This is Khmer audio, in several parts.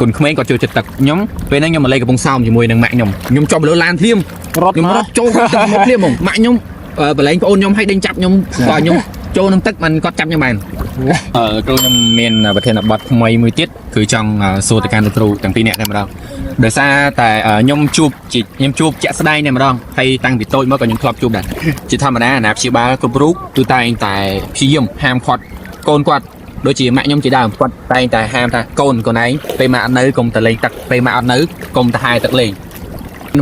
កូនក្មេងគាត់ចូលចិត្តទឹកខ្ញុំពេលហ្នឹងខ្ញុំមកលេងកំពង់សោមជាមួយនឹងម៉ាក់ខ្ញុំខ្ញុំចុះទៅលើឡានភ្លាម រត់ ខ្ញុំ មករ ត់ចូលទឹកមកភ្លាមហ្មងម៉ាក់ខ្ញុំបលែងប្អូនខ្ញុំឲ្យដេញចាប់ខ្ញុំគាត់ខ្ញុំចូលក្នុងទឹកมันគាត់ចាប់ខ្ញុំបានអឺគ្រូខ្ញុំមានប្រធានបទថ្មីមួយទៀតគឺចង់សួរទៅកាន់លោកគ្រូទាំងពីរនាក់តែម្ដងដោយសារតែខ្ញុំជួបជាខ្ញុំជួបជាក់ស្ដែងតែម្ដងហើយតាំងពីតូចមកក៏ខ្ញុំធ្លាប់ជួបដែរជាធម្មតាអាណាព្យាបាលគ្រប់រូបគឺតែងតែព្យាយាមហាមឃាត់កូនគាត់ដូចជាម៉ាក់ខ្ញុំជាដើមគាត់តែងតែហាមថាកូនកូនឯងពេលម៉ាក់អត់នៅកុំទៅលេងទឹកពេលម៉ាក់អត់នៅកុំទៅហែទឹកលេង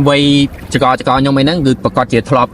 វ័យចកចកខ្ញុំអីហ្នឹងគឺប្រកាសជាធ្លាប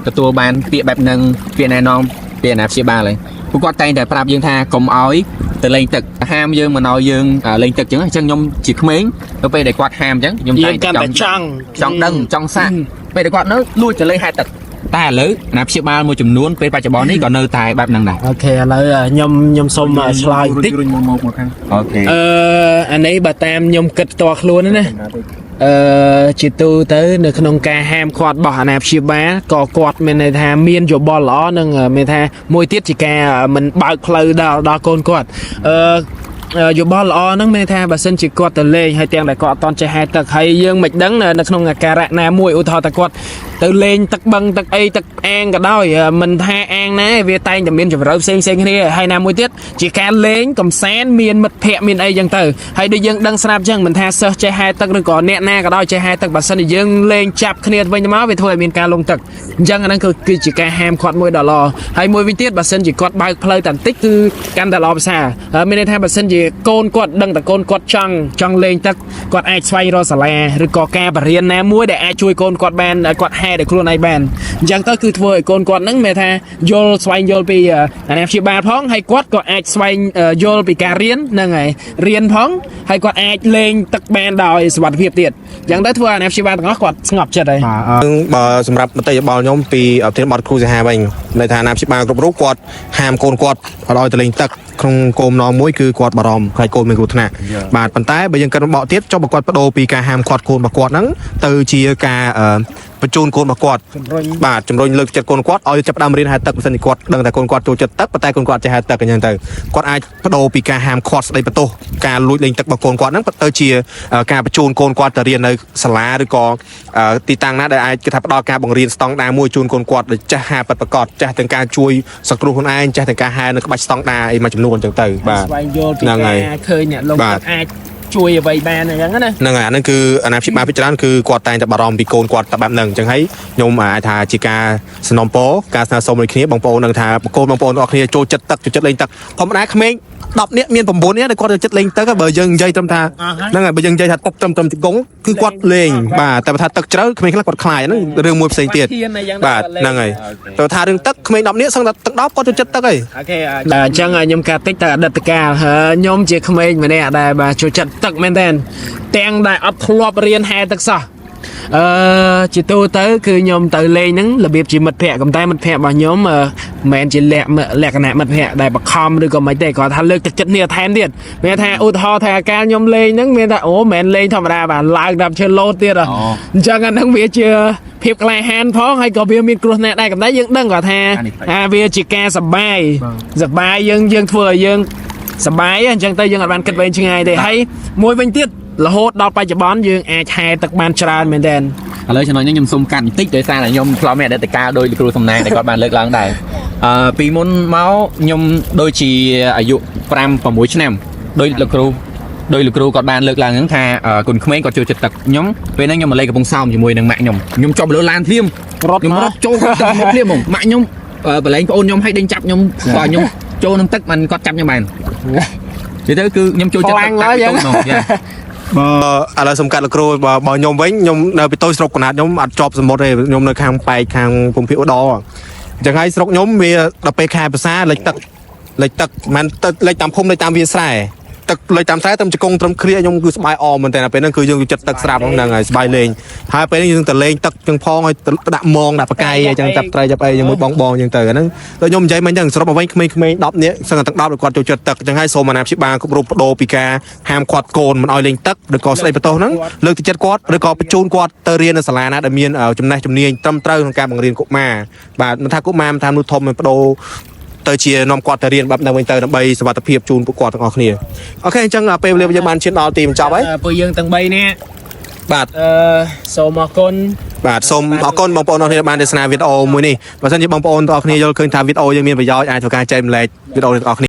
់ទទួលបានពាក្យបែបហ្នឹងពាក្យណែនាំពាក្យអាណាព្យាបាលហើយពួកគាត់តែងតែប្រាប់យើងថាកុំឲ្យទៅលេងទឹកហាមយើងមិនឲ្យយើងលេងទឹកអញ្ចឹងអញ្ចឹងខ្ញុំជាក្មេងទៅពេលដែលគាត់ហាមអញ្ចឹងខ្ញុំ យើង តែងតែ កាន់តែចង់ ចង់ដឹងចង់សាកពេលដែលគាត់នៅលួចទៅលេងហែទឹកតែឥឡូវអាណាព្យាបាលមួយចំនួនពេលបច្ចុប្បន្ននេះក៏នៅតែបែបហ្នឹងដែរ OK ឥឡូវខ្ញុំខ្ញុំសូមឆ្លើយបន្តិច រុញមកមកខាង OK អឺអានេះបើតាមខ្ញុំគិតផ្ទាល់ខ្លួនណាអឺជាទូទៅនៅក្នុងការហាមឃាត់របស់អាណាព្យាបាលក៏គាត់មានន័យថាមានយោបល់ល្អនិងមានថាមួយទៀតជាការមិនបើកផ្លូវដល់ដល់កូនគាត់អឺយោបល់ល្អហ្នឹងមានន័យថាបើសិនជាគាត់ទៅលេងហើយទាំងដែលគាត់អត់តន់ចេះហែលទឹកហើយយើងមិនដឹងនៅក្នុងអាការៈណាមួយឧទាហរណ៍ថាគាត់ទៅលេងទឹកបឹងទឹកអីទឹកអាងក៏ដោយមិនថាអាងណាវាតែងតែមានជម្រៅផ្សេងផ្សេងគ្នាហើយណាមួយទៀតជាការលេងកំសាន្តមានមិត្តភ័ក្តិមានអីចឹងទៅហើយដូចយើងដឹងស្រាប់ចឹងមិនថាសិស្សចេះហែលទឹកឬក៏អ្នកណាក៏ដោយចេះហែលទឹកបើសិនជាយើងលេងចាប់គ្នាទៅវិញទៅមកវាធ្វើឲ្យមានការលងទឹកអញ្ចឹងអាហ្នឹងគឺគឺជាការហាមឃាត់មួយដ៏ល្អហើយមួយវិញទៀតបើសិនជាគាត់បើកផ្លូវតែបន្តិចគឺកាន់តែល្អប្រសើរហើយមានន័យថាបើសិនជាកូនគាត់ដឹងតែកូនគាត់ចង់ចង់លេងទឹកគាត់អាចស្វែងរកសាលាឬក៏ការបរៀនណាមួយដែលអាចជួយកូនគាត់បានឲ្យគាត់ហែដោយខ្លួនឯងបានអញ្ចឹងទៅគឺធ្វើឲ្យកូនគាត់ហ្នឹងមានថាយល់ស្វែងយល់ពីអាណាព្យាបាលផងហើយគាត់ក៏អាចស្វែងយល់ពីការរៀនហ្នឹងហើយរៀនផងហើយគាត់អាចលេងទឹកបានដោយសុវត្ថិភាពទៀតអញ្ចឹងទៅធ្វើឲ្យអាណាព្យាបាលទាំងអស់គាត់ស្ងប់ចិត្តហើយ បាទបើសម្រាប់មតិយោបល់ខ្ញុំពីប្រធានបទគ្រូសាហាវិញនៅថាអាណាព្យាបាលគ្រប់រូបគាត់ហាមកូនគាត់អត់ឲ្យទៅលេងទឹកក្នុងគោលបំណងមួយគឺគាត់បារម្ភខ្លាចកូនមានគ្រោះថ្នាក់បាទប៉ុន្តែបើយើងគិតបកទៀតចុះបើគាត់បដូរពីការហាមឃាត់កូនរបស់គាត់ហ្នឹងទៅជាការបញ្ជូនកូនរបស់គាត់បាទជំរុញលើកចិត្តកូនគាត់ឲ្យចាប់ផ្ដើមរៀនហែលទឹកបើសិនជាគាត់ដឹងថាកូនគាត់ចូលចិត្តទឹកប៉ុន្តែកូនគាត់ចេះហែលទឹកអញ្ចឹងទៅគាត់អាចបដូរពីការហាមឃាត់ស្ដីបន្ទោសការលួចលេងទឹករបស់កូនគាត់ហ្នឹងទៅជាការបញ្ជូនកូនគាត់ទៅរៀននៅសាលាឬក៏ទីតាំងណាដែលអាចគេថាផ្ដល់ការបង្រៀនស្តង់ដារមួយជូនកូនគាត់ដែលចេះហែលពិតប្រាកដចេះទាំងការជួយសង្គ្រោះខ្លួនឯងចេះទាំងការហែលនៅក្បាច់ស្តង់ដារអីមួយចំនួនអញ្ចឹងទៅបាទ ស្វែងយល់ពី ហ្នឹងហើយ ការឃើញអ្នកលង បាទ ទឹកអាចជួយអ្វីបានអញ្ចឹងណា ហ្នឹងហើយអាហ្នឹងគឺអាណាព្យាបាលពិច្រើនគឺគាត់តែងតែបារម្ភពីកូនគាត់តែបែបហ្នឹងអញ្ចឹងហើយខ្ញុំអាចថាជាការสนំពរការស្នើសុំដូចគ្នាបងប្អូននឹងថាកូនបងប្អូនទាំងអស់គ្នាចូលចិត្តទឹកចូលចិត្តលេងទឹកធម្មតាក្មេង10នាក់មាន9នាក់ដែលគាត់ចូលចិត្តលេងទឹកហើយបើយើងនិយាយត្រឹមថាហ្នឹងហើយបើយើងនិយាយថាទឹកត្រឹមត្រឹមទីគង់គឺគាត់លេងបាទតែបើថាទឹកជ្រៅក្មេងខ្លះគាត់ខ្លាចហ្នឹងរឿងមួយផ្សេងទៀត គាត់ហ៊ានអីចឹង បាទ គាត់លេង ហ្នឹងហើយតែថារឿងទឹកក្មេង10នាក់សឹងតែទឹក10គាត់ចូលចិត្តទឹកហើយ OK បាទអញ្ចឹងខ្ញុំកាត់តិចទៅអតីតកាលហើយខ្ញុំជាក្មេងម្នាក់ដែលបាទចូលចិត្តទឹកមែនតើទាំងដែលអត់ធ្លាប់រៀនហែលទឹកសោះអឺជាទូទៅគឺខ្ញុំទៅលេងហ្នឹងរបៀបជាមិត្តភ័ក្តិកំតែមិត្តភ័ក្តិរបស់ខ្ញុំមិនមែនជាលក្ខលក្ខណៈមិត្តភ័ក្តិដែលបខំឬក៏មិនទេគាត់ថាលើកទឹកចិត្តគ្នាថែមទៀតមានថាឧទាហរណ៍ថាកាលខ្ញុំលេងហ្នឹងមានថាអូមិនមែនលេងធម្មតាបាទឡើងដល់ឈើលោតទៀតហ៎អញ្ចឹងអាហ្នឹងវាជាភាពក្លាហានផងហើយក៏វាមានគ្រោះថ្នាក់ដែរកំតែយើងដឹងគាត់ថា អាវាជាការសបាយសបាយយើងយើងធ្វើឲ្យយើងសបាយអញ្ចឹងទៅយើងអត់បានគិតវែងឆ្ងាយទេហើយមួយវិញទៀតរហូតដល់បច្ចុប្បន្នយើងអាចហែទឹកបានច្រើនមែនទែន ឥឡូវចំណុចនេះខ្ញុំសូមកាត់បន្តិចដោយសារតែខ្ញុំធ្លាប់មានអតីតកាលដោយលោកគ្រូសំណាងដែលគាត់បានលើកឡើងដែរអឺពីមុនមកខ្ញុំដូចជាអាយុ5 6ឆ្នាំដោយលោកគ្រូដោយលោកគ្រូគាត់បានលើកឡើងហ្នឹងថាគុនក្មេងគាត់ចូលចិត្តទឹកខ្ញុំពេលហ្នឹងខ្ញុំមកលេងកំពង់សោមជាមួយនឹងម៉ាក់ខ្ញុំខ្ញុំចុះទៅលើឡានភ្លាម រត់ ខ្ញុំ មករ ត់ចូលទឹកមកភ្លាមហ្មងម៉ាក់ខ្ញុំបលែងប្អូនខ្ញុំឲ្យដេញចាប់ខ្ញុំគាត់ខ្ញុំចូលក្នុងទឹកมันគាត់ចាប់ខ្ញុំបាននិយាយទៅគឺខ្ញុំចូលចិត្តទឹកតាំងពីតូចមកយ៉ា បើឥឡូវសំកាត់លោកគ្រូបើបើខ្ញុំវិញខ្ញុំនៅពីតូចស្រុកកណាតខ្ញុំអត់ជាប់សមុទ្រទេខ្ញុំនៅខាងប៉ែកខាងភូមិភាគឧត្តរអញ្ចឹងហើយស្រុកខ្ញុំវាដល់ពេលខែប្រសាលិចទឹកលិចទឹកមិនទឹកលិចតាមភូមិលិចតាមវាលស្រែទឹកលិចតាមស្រែត្រឹមជង្គង់ត្រឹមគ្រាខ្ញុំគឺស្បាយអមមែនតើពេលហ្នឹងគឺយើងចិត្តទឹកស្រាប់ហ្នឹងហើយស្បាយលេងហើយពេលនេះយើងទៅលេងទឹកចឹងផងហើយដាក់មងដាក់បកាយអញ្ចឹងចាប់ត្រីចាប់អីជាមួយបងបងអញ្ចឹងទៅអាហ្នឹងដូចខ្ញុំនិយាយមិញអញ្ចឹងសរុបមកវិញក្មេងៗ10នាក់សឹងតែទាំង10គាត់ចូលចិត្តទឹកអញ្ចឹងហើយសូមអាណាព្យាបាលគ្រប់រូបបដូរពីការហាមឃាត់កូនមិនឲ្យលេងទឹកឬក៏ស្ដីបន្ទោសហ្នឹងលើកទឹកចិត្តគាត់ឬក៏បញ្ជូនគាត់ទៅរៀននៅសាលាណាដែលមានចំណេះជំនាញត្រឹមត្រូវក្នុងការបង្រៀនកុមារបាទមិនថាកុមារមិនថាមនុស្សធំមិនបដូរ ទៅជានាំគាត់ទៅរៀនបែបហ្នឹងវិញទៅដើម្បីសុវត្ថិភាពជូនពួកគាត់ទាំងអស់គ្នាOK អញ្ចឹងពេលវេលាយើងបានឈានដល់ទីបញ្ចប់ហើយ ពួកយើងទាំង3នាក់ បាទ អឺសូមអរគុណ បាទសូមអរគុណបងប្អូនទាំងអស់គ្នាដែលបានទស្សនាវីដេអូមួយនេះបើសិនជាបងប្អូនទាំងអស់គ្នាយល់ឃើញថាវីដេអូយើងមានប្រយោជន៍អាចធ្វើការចែករំលែកវីដេអូនេះទាំងអស់គ្នា